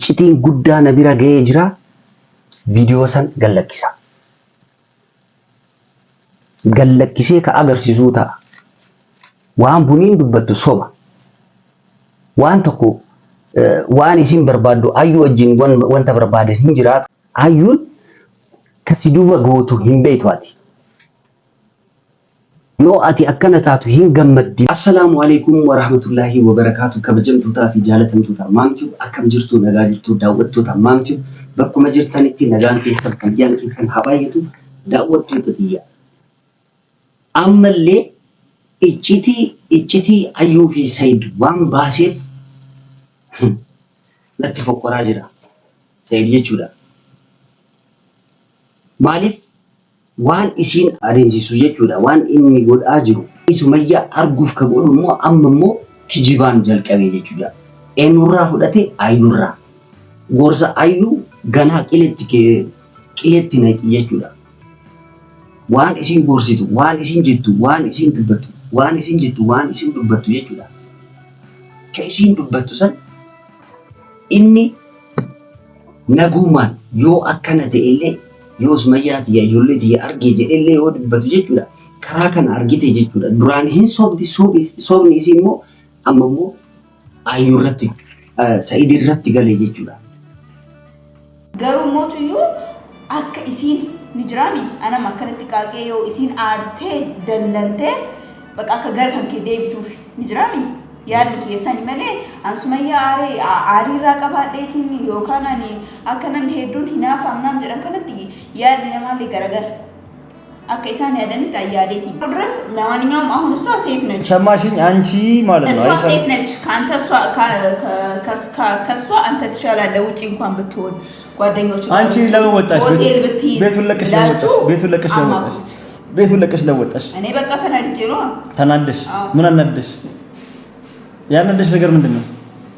Iccitiin guddaa na bira ga'ee jira. Viidiyoo san gallakkisa. Gallakkisee ka agarsiisuu ta'a. Waan buniin dubbattu soba. Waan tokko waan isin barbaaddu ayyuu wajjin wanta barbaadan hin jiraatu. Ayyuun ka si duuba gootu hin beektu ati. Yoo ati akkana taatu hin gammaddi. Assalaamu Aleeykum Warahmatullaahi Wabarakaatuh Kabajamtootaa fi jaalatamtoota Maam Tube akkam jirtu nagaa jirtu daawwattoota Maam Tube bakkuma jirtanitti nagaan keessan fayyaan keessan haa baay'atu daawwattoota tiyya ammallee iccitii iccitii Ayyuu fi Said waan baaseef natti fokkoraa jira Said jechuudha maaliif Waan isiin adeemsisu jechuudha. Waan inni godhaa jiru. Sumayyaa arguuf ka godhu immoo amma immoo kijibaan jalqabe jechuudha. Eenyurraa fudhate? Ayyurraa. Gorsa Ayyuu ganaa qiletti qiletti naqi jechuudha. Waan isiin gorsitu, waan isiin jettu, waan isiin dubbattu, waan isiin jettu, waan isiin dubbattu jechuudha. Ka isiin dubbattu san inni Nagumaan yoo akkana ta'ellee yoo sumayyaa tiyya ijoollee tiyya argee jedhellee yoo dubbatu jechuudha karaa kana argite jechuudha duraan hin sobdi sobni isii immoo amma immoo ayyuu irratti sa'id irratti gale jechuudha. Garuu mootuyyuu akka isiin ni jiraami anam akkanatti qaaqee yoo isiin aartee dallantee Baqa akka gara kan kee deebituuf ni jiraami yaadni kiyya sani malee an sumayyaa aaree aarii irraa qabaadheetiin yookaan ani akka namni hedduun hinaafaam naam jedhan kanatti yaadni namaallee garagara akka isaan yaadanitti an yaadeetiin duras ለማንኛውም አሁን እሷ ሴት ነች። ሰማሽኝ? አንቺ ማለት ነው እሷ አይሰማ- ሴት ነች። ከአንተ እሷ ከእሷ አንተ ትሻላለህ። ውጪ እንኳን ብትሆን ጓደኞች አንቺ ለምን ወጣሽ? ሆቴል ብትይዝ ቤቱን ለቀሽ ለምን ብላችሁ ወጣሽ? ቤቱን ለቀሽ ለምን ወጣሽ? አማክሩት። ቤቱን ለቀሽ ለወጣሽ? እኔ በቃ ተናድጄ ነው። ተናደሽ? አዎ። ምን አናደሽ? ያናደሽ ነገር ምንድን ነው?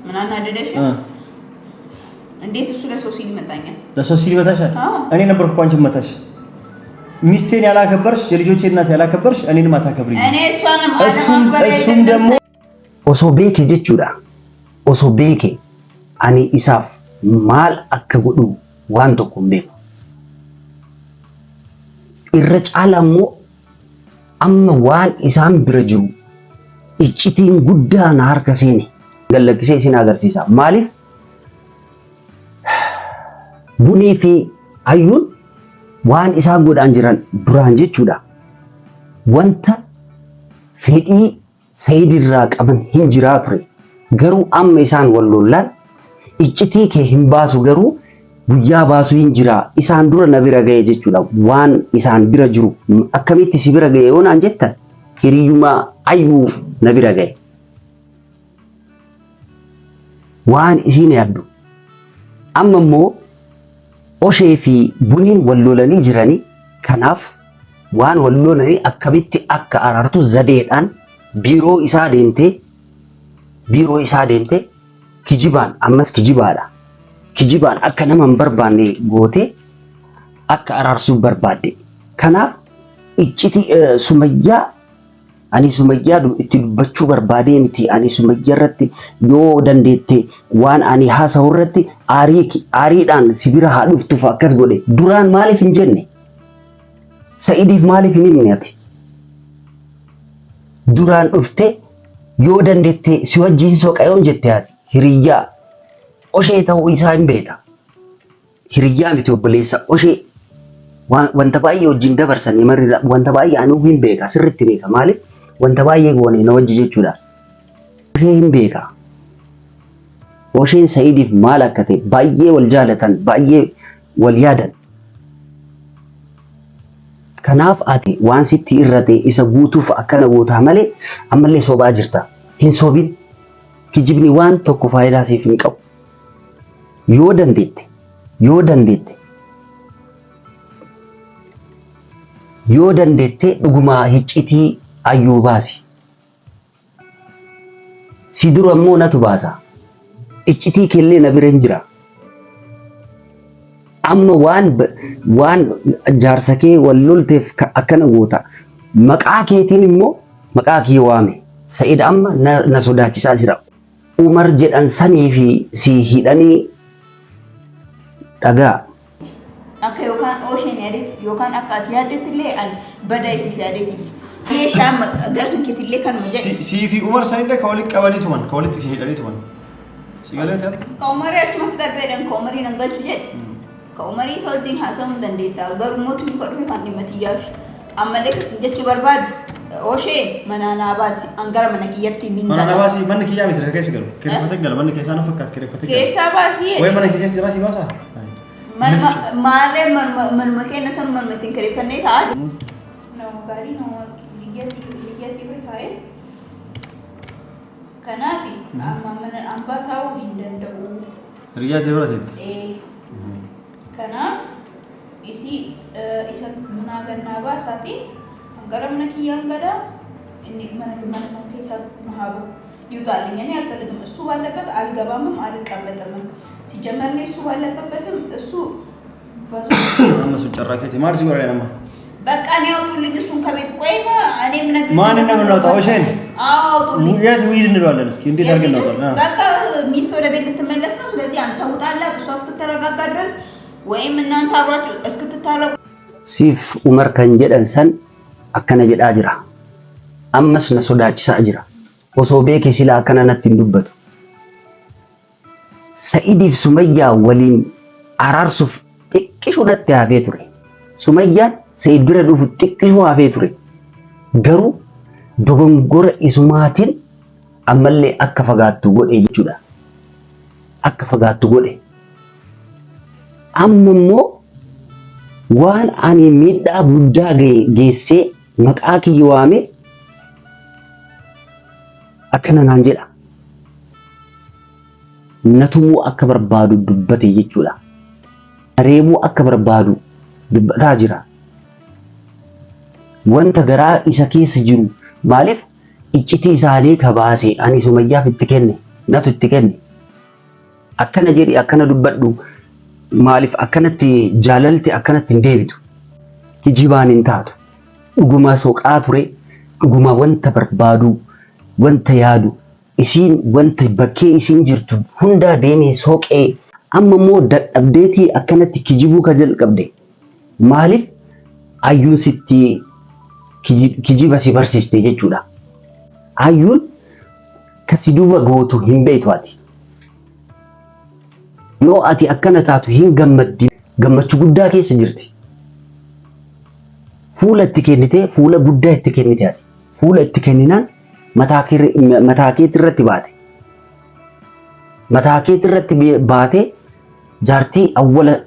ምን አናደደሽ? እ እንዴት እሱ ለሰው ሲል ይመጣኛል? ለሰው ሲል ይመታሻል? አዎ። እኔ ነበርኩ እኮ አንቺን መታሽ። ሚስቴን ያላከበርሽ፣ የልጆቼ እናት ያላከበርሽ እኔንም አታከብሪኝ። እኔ እሷንም እሱም አለማክበር እሱም አይደለም ደግሞ Osoo beeke jechuudha. Osoo beeke ani isaaf maal akka godhu waan tokko hin beeku. Irra caalaa immoo amma waan isaan bira jiru iccitiin guddaa na harka seene gallakkisee isin agarsiisa. Maaliif bunii fi hayyuun waan isaan godhaan jiran duraan jechuudha. Wanta fedhii Sayid irraa qaban hin jiraa ture. Garuu amma isaan wal lollaan iccitii kee hin baasu garuu guyyaa baasuu hin jiraa isaan dura na bira ga'e jechuudha. Waan isaan bira jiru akkamitti si bira ga'e yoo naan jettan hiriyyuma ayyuu na bira ga'e. Waan isiin yaaddu. Amma immoo Oshee fi Buniin wal lolanii jiranii kanaaf waan wal lolanii akkamitti akka araartu zadeedhaan biiroo isaa deemtee biiroo isaa deemtee kijibaan ammas kijibaadha. Kijibaan akka nama hin barbaanne gootee akka araarsuuf barbaadde. Kanaaf iccitii Sumayyaa Ani Sumayyaa itti dubbachuu barbaadee miti. Ani Sumayyaa irratti yoo dandeette waan ani haasa'u irratti aarii aariidhaan si bira haa dhuftuuf akkas godhe. Duraan maaliif hin jenne? Sa'idiif maaliif hin himne ati? Duraan dhuftee yoo dandeette si wajjin soqa yoom jette ati? Hiriyyaa oshee ta'uu isaa hin beekta. Hiriyyaa miti obboleessa oshee wanta baay'ee wajjin dabarsan marri wanta baay'ee anuu hin beeka sirriitti beeka maaliif wanta baay'ee goone na wajji jechuudha. Oshee hin beeka. Osheen Sa'idiif maal akka ta'e baay'ee wal jaalatan baay'ee wal yaadan. Kanaaf ati waan sitti irrate isa guutuuf akkana gootaa malee ammallee sobaa jirta. Hin sobin. Kijibni waan tokko faayidaa siif hin qabu. Yoo dandeette, yoo dandeette, yoo dandeette dhugumaa hiccitii ayyuu baasi. Si dura immoo natu baasa. Iccitii keellee na bira hin jira. Amma waan waan jaarsa kee wal lolteef akkana goota. Maqaa keetiin immoo maqaa kee waame. Sa'id amma na sodaachisaa jira. Umar jedhan sanii fi sii hidhanii Dhagaa. Akka yookaan oosheen yaadetti yookaan akka ati yaaddetti illee an badaa isiif yaadeeti miti. Meeshaa gara kan keetti illee kanuma jedhe. Sii fi Umar sanillee ka walitti qabanii tuman, ka walitti isin hidhanii tuman. Si galee ta'e? Ka Umarii achuma fixadhu ka Umarii nan galchu jedhe. Ka Umarii isa wajjin haasa'uu hin dandeetta. Garuu mootummaa ka dhufe kan dhimma tiyyaafi. Ammallee kasin jechuu barbaadu ooshee manaa naa baasi, an gara mana kiyyatti min Mana gala. na baasii, manni kiyyaa miti, keessa galu. Kireeffatee gala, manni keessaa na fakkaata, kireeffatee gala. Keessaa baasii. Wayi mana kee keessa jira si baasaa? Manuma maarree manuma keenya san manuma ittiin kireeffannee taa'aa jiru. Nama gaarii, nama biyyatti bira taa'ee. Kanaaf amma mana ambaa taa'uu hin danda'u. Hiriyaa ta'e bira teetti. Ee, kanaaf isii isa manaa gannaa baasaati gara mana kiyyaan gala, inni mana san keessaa haa bahu. ይውጣልኝ። እኔ አልፈልግም። እሱ ባለበት አልገባምም አልቀመጥምም። ሲጀመር እኔ እሱ ባለበትም እሱ Amma sun carraa keeti. Maal si godhan amma? በቃ እኔ አውጡልኝ እሱን ከቤት። ቆይማ እኔ የምነግርህ ማንን ነው የምናወጣው? ኦሼን? አዎ አውጡልኝ። የት ውይድ እንለዋለን? እስኪ እንዴት አድርገን እናወጣለን? በቃ ሚስት ወደ ቤት ልትመለስ ነው። ስለዚህ አንተ ውጣላት እሷ እስክትረጋጋ ድረስ ወይም እናንተ አብራችሁ እስክትታረቁ። Siif Umar kan jedhan san akkana jedhaa jira. Ammas na sodaachisaa jira. Osoo beekee silaa akkana natti hin dubbatu. Sa'idiif Sumayyaa waliin araarsuuf xiqqishuu natti hafee ture. Sumayyaan Sa'id bira dhufu xiqqishuu hafee ture. Garuu dogongora isumaatiin ammallee akka fagaattu godhe jechuudha. Akka fagaattu godhe. Amma immoo waan ani miidhaa guddaa geessee maqaa kiyya waamee akkana naan jedha. Natumuu akka barbaadu dubbate jechuudha. Reebuu akka barbaadu dubbataa jira. Wanta garaa isa keessa jiru maaliif iccitii isaalii ka baase ani Sumayyaaf itti kenne, natu itti kenne. Akkana jedhi, akkana dubbadhu, maaliif akkanatti jaalalti akkanatti hin deebitu. Kijibaan hin taatu. Dhugumaa soqaa ture, dhugumaa wanta barbaadu, wanta yaadu, isiin wanta bakkee isiin jirtu hundaa deemee soqee amma immoo dadhabdeetii akkanatti kijibuu ka jalqabde. Maaliif ayyuun sitti kijiba si barsiiste jechuudha. Ayyuun kasi duuba gootu hin beektu ati. Yoo ati akkana taatu hin gammaddi, gammachuu guddaa keessa jirti. Fuula itti kennitee, fuula guddaa itti kennite ati. Fuula itti kenninaan mataa keetii irratti baate. Mataa keetii irratti baatee jaartii awwala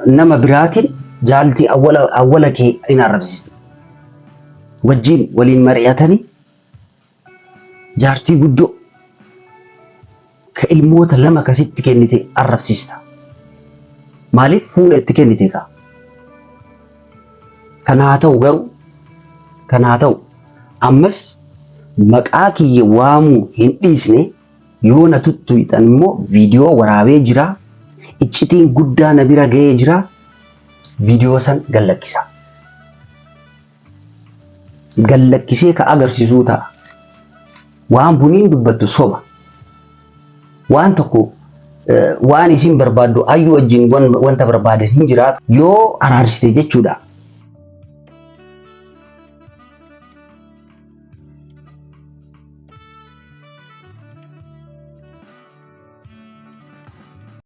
nama biraatiin jaaltii awwala awwala kee hin arrabsiiste. Wajjin waliin mari'atanii jaartii guddoo ka ilmoota lama kasitti kennite arrabsiista. Maaliif fuula itti kennite kaa? Kana haa ta'u garuu, kana haa ta'u, ammas maqaa kiyya waamuu hin dhiisne. Yoo na tuttuqxan immoo viidiyoo waraabee jira. Iccitiin guddaa na bira ga'ee jira. Viidiyoo san gallakkisa. Gallakkisee ka agarsiisuu ta'a. Waan buniin dubbattu soba. Waan tokko waan isin barbaaddu ayyuu wajjin wanta barbaadan hin jiraatu. Yoo araarsite jechuudha.